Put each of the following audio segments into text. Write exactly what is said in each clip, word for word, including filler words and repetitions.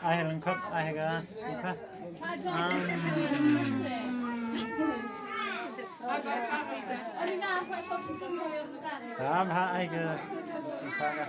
Ai lyngkot, ai ka, ka. Tam ha ai ka, ka, ka.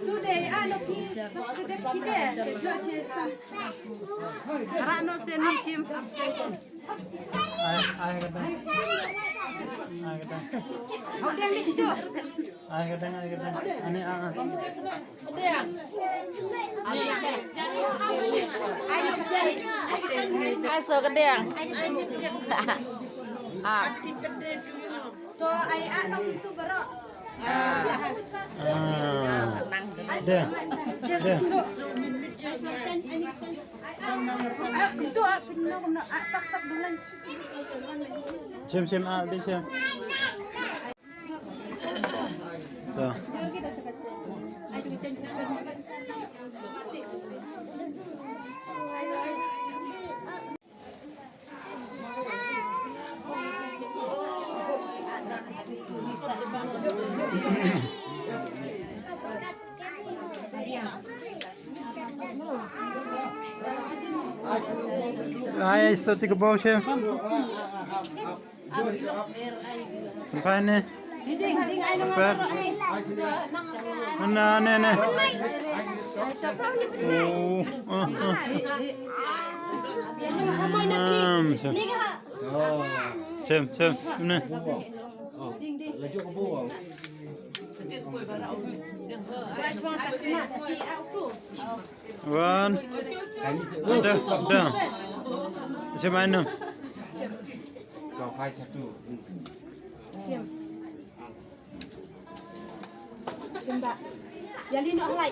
Today, ano, please. Rano se ni chim. Ai, ai, ka dang. Ai, ka dang. Hau dang di situ. Ai, ka dang, ai, ka dang. Ani, ah, ah. Ai, so ka dang. Ah. To, ai, ah, no, tu baru. Ah. Dang. Dang. Chim, chim, ah, di chim. To. Ai, ai, so ti ka bau che. Tempat ni. Per. Mana ni ni? Oh, ah, ah. Hmm, chem. Chem, chem. Ni. One. Dah, dah. Chem mana? Kau hai satu. Chem. Chem ba. Jadi nak halai.